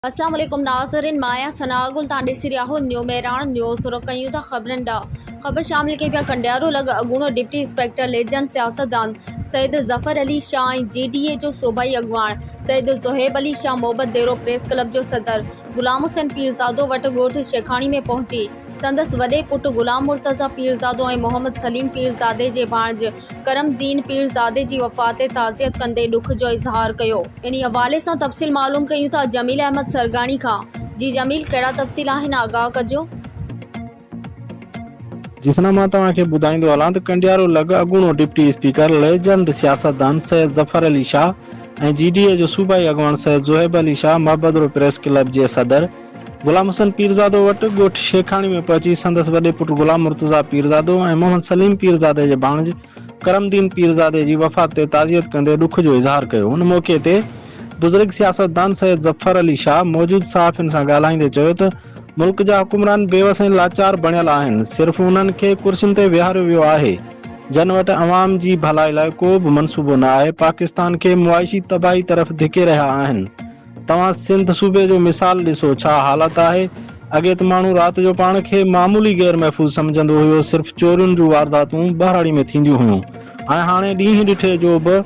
اسلام عليڪم ناظرين مان آهيان ثناء گل تان ڏسي رهيا آهيو نيو مهراڻ نيوز رخ ڪيون ٿا خبرن ڏانهن خبر شامل ڪئي پيا ڪنڊيارو لڳ اڳوڻو ڊپٽي انسپيڪٽر ليجنڊ سياستدان Syed Zafar Ali Shah ۽ G D A جو صوبائي اڳواڻ سيد زوهيب علي شاهه محبت ديرو پريس ڪلب جو صدر غلام حسين پيرزادو وٽ ڳوٺ شيخاڻي ۾ پهچي سندس وڏي پٽ غلام مرتضيٰ پيرزادو ۽ محمد سليم پيرزادي جي ڀاڻج ڪرم الدين پيرزادي جي وفات تي تعزيت ڪندي ڏک جو اظهار ڪيو. انهي حوالي سان تفصيل معلوم ڪيون ٿا جميل احمد سرگاڻي کان. جي جميل ڪهڙا تفصيل آهن آگاهه ڪجو. جي سنا مان توهان کي ٻڌائيندو هلان ته ڪنڊيارو لڳ اڳوڻو ڊپٽي اسپيڪر ليجنڊ سياستدان سيد ظفر علي شاهه ۽ جي ڊي اي جو صوبائي اڳواڻ سيد زوهيب علي شاهه محبدرو پريس ڪلب جي صدر غلام حسين پيرزادو وٽ ڳوٺ شيخاڻي ۾ پهچي سندس وڏي پٽ غلام مرتضيٰ پيرزادو ۽ محمد سليم پيرزادي جي ڀاڻج ڪرم دين پيرزادي جي وفات تي تعزيت ڪندي ڏک جو اظهار ڪيو. ان موقعي تي بزرگ سياستدان سيد ظفر علي شاهه موجود صحافين سان ڳالهائيندي چيو ته ملڪ جا حڪمران بيوس ۽ لاچار بڻيل آهن، صرف انهن کي ڪرسين تي ويهاريو ويو آهي، جن وٽ عوام جي ڀلائي لاء ڪو به منصوبو نه آهي، پاڪستان کي معاشي تباهي طرف ڌڪي رهيا آهن. توهان سنڌ صوبي جو مثال ڏسو ڇا حالت آهي، اڳي ته ماڻهو رات جو پاڻ کي معمولي غير محفوظ سمجهندو هيو صرف چورين جون وارداتون ٻهراڙي ۾ ٿينديون هيون ۽ هاڻي ڏينهن ڏٺي جو به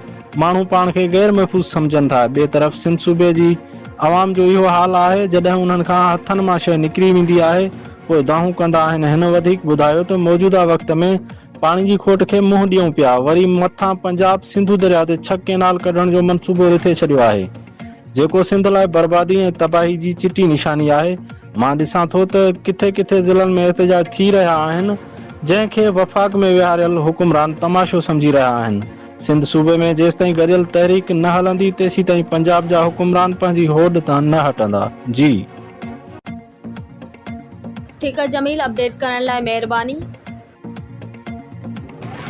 ماڻهو پاڻ کي غير محفوظ سمجهن ٿا ٻئي طرف سنڌ صوبي جي عوام جو اهو حال آهي جڏهن انهن کان هٿن مان شيء نڪري ويندي آهي پوء دانهون ڪندا آهن هن وڌيڪ ٻڌايو ته موجوده وقت ۾ پاڻي جي کوٽ کي منهن ڏيون پيا، وري مٿان پنجاب سنڌو درياء تي ڇهه ڪئنال ڪڍڻ جو منصوبو رٿي ڇڏيو آهي، جيڪو سنڌ لاء بربادي ۽ تباهي جي چٽي نشاني آهي، مان ڏسان ٿو ته ڪٿي ڪٿي ضلعن ۾ احتجاج ٿي رهيا آهن، جنهن کي وفاق ۾ ويهاريل حڪمران تماشو سمجهي رهيا آهن، سنڌ صوبي ۾ جيستائين گڏيل تحريڪ نه هلندي تيسيتائين پنجاب جا حڪمران پنهنجي هوڏ تان نه هٽندا. جي. ٺيڪ آ جميل اپڊيٽ ڪرڻ لاء مهرباني.